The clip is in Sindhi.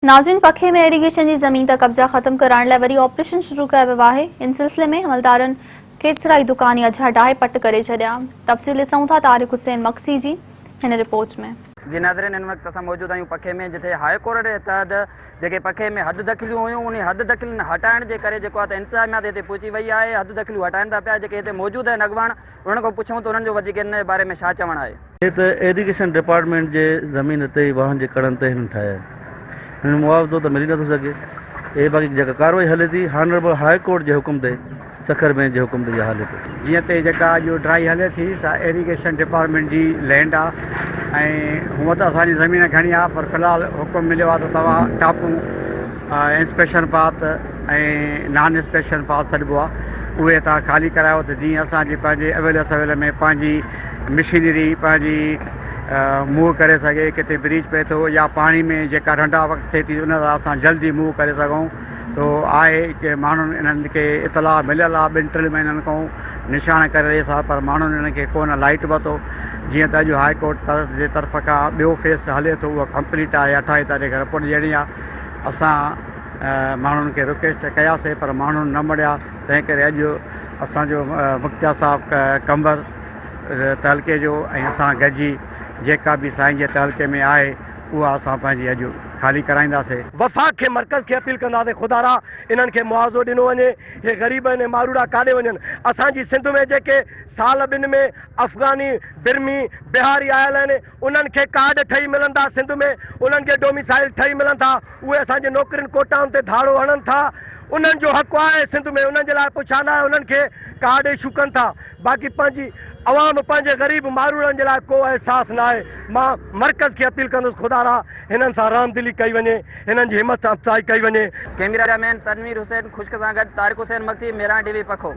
ناظرين پکي ۾ ايريگيشن جي زمين تان قبضا ختم ڪرائڻ لاء وري آپريشن شروع ڪيو ويو آهي ان سلسلي ۾ عملدارن ڪيترائي دڪان يا جھا ڊاهي پٽ ڪري ڇڏيا تفصيل ڏسون ٿا طارق حسين مگسي جي هن رپورٽ ۾. جي ناظرين هن وقت اسان موجود آهيون پکي ۾ جتي هاء ڪورٽ جي تحت جيڪي پکي ۾ حد دخليون هيون انهي حد دخلين هٽائڻ جي ڪري جيڪو آهي ته انتظاميا هتي پهچي وئي آهي حد دخليون هٽائن ٿا پيا جيڪي هتي موجود آهن اڳواڻ انهن کان پڇون ته انهن جو وڌيڪ ان باري ۾ ڇا چوڻ آهي. هي ته ايريگيشن ڊپارٽمينٽ جي زمين تي ئي واهن جي ڪڙن تي هنن ٺاهيا آهن. هنن معاوضو ته ملي نٿو سگهي. اهي باقي جيڪا ڪارروائي هلي ٿي هانربل هاء ڪورٽ جي حڪم تي سکر بينچ جي حڪم تي اها هلي پئي. جيئن ته هي جيڪا اڄ ڊرائي هلي ٿي سا ايريگيشن ڊپارٽمينٽ جي لينڊ آ ۽ هونء ته اسان جي زمين گهڻي آ پر في الحال حڪم مليو آ ته توهان ٽاپون انسپيڪشن پاٿ ۽ نان انسپيڪشن پاٿ سڏبو آ اهي توهان خالي ڪرايو ته جيئن اسان جي پنهنجي اويل سويل ۾ پنهنجي مشينري پنهنجي موو ڪري سگهي ڪٿي بريچ پئي ٿو يا پاڻي ۾ جيڪا رنڊا وقت ٿئي ٿي ان سان اسان جلدي موو ڪري سگهون سو آهي ڪي ماڻهن انهن کي اطلاع مليل آ ٻن ٽن مهينن کان نشان ڪري رهي سا پر ماڻهن انهن کي ڪونه لائٽ ورتو جيئن ته اڄ هاء ڪورٽ طرف جي طرف کان ٻيو فيس هلي ٿو اهو ڪمپليٽ آهي اٺاويهه تاريخ رپورٽ ڏيڻي آ اسان ماڻهن کي رڪويسٽ ڪياسي پر ماڻهن نه مڙيا تنهن ڪري اڄ اسان جو مختيار صاحب قمبر تعلقي جو ۽ اسان گڏجي جيڪا به سائين جي تعلقي ۾ آهي اها اسان پنهنجي اڄ خالي ڪرائينداسي. وفاق کي مرڪز کي اپيل ڪنداسين خدارا انهن کي معاوضو ڏنو وڃي هي غريب آهن هي ماروئڙا ڪاڏي وڃن اسان جي سنڌ ۾ جيڪي سال ٻن ۾ افغاني برمي بهاري آيل آهن انهن کي ڪارڊ ٺهي ملن ٿا سنڌ ۾ انهن کي ڊوميسائل ٺهي ملن ٿا اهي اسان جي نوڪرين ڪوٽائن تي ڌاڙو هڻن ٿا انهن جو حق آهي سنڌ ۾ انهن جي لاء پڇا ناهي انهن کي ڪارڊ اشو ڪن ٿا باقي پنهنجي عوام پنهنجي غريب ماروئڙن جي لاء ڪو احساس ناهي مان مرڪز کي اپيل ڪندس خدا را هنن سان رحمدلي ڪئي وڃي هنن جي همت افزائي ڪئي وڃي. ڪئميرا مين تنوير حسين خشڪ سان گڏ طارق حسين مگسي، ميران ٽي وي پکو.